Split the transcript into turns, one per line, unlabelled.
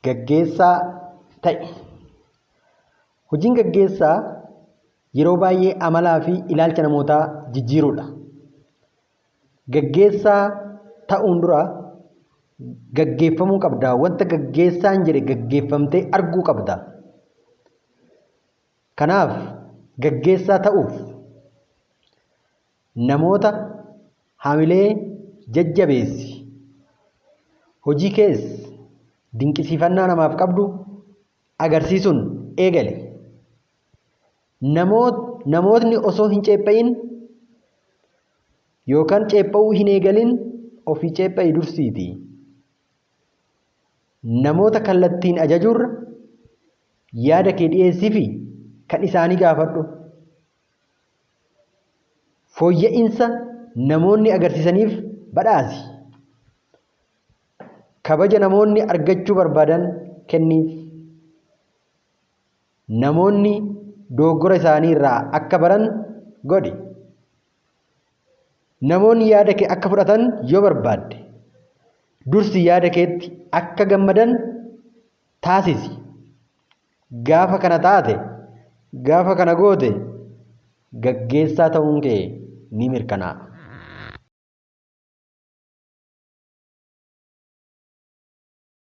Gaggeessaa ta'i. Hojiin gaggeessaa yeroo baay'ee amalaa fi ilaalcha namootaa jijjiiruudha. Gaggeessaa ta'uun dura gaggeeffamuu qabda. Wanta gaggeessaan jedhe gaggeeffamtee arguu qabda. Kanaaf gaggeessaa ta'uuf namoota hamilee jajjabeessi. Hojii kees dinqisiifannaa namaaf qabdu agarsiisuun eegali. Namootni osoo hin ceepha'in yookaan ceepha'uu hin eegalin ofii ceepha'i dursiiti. Namoota kallattiin ajajuurra yaada kee dhiyeessiifi kan isaanii gaafadhu. Fooyya'insa namoonni agarsiisaniif badhaasi. Kabaja namoonni argachuu barbaadan kenniif. Namoonni dogoggora isaanii irraa akka baran godhi. Namoonni yaada kee akka fudhatan yoo barbaadde, dursi yaada keetti akka gammadan taasisi. Gaafa kana taate, gaafa kana goote gaggeessaa ta'uun kee ni mirkanaa'a.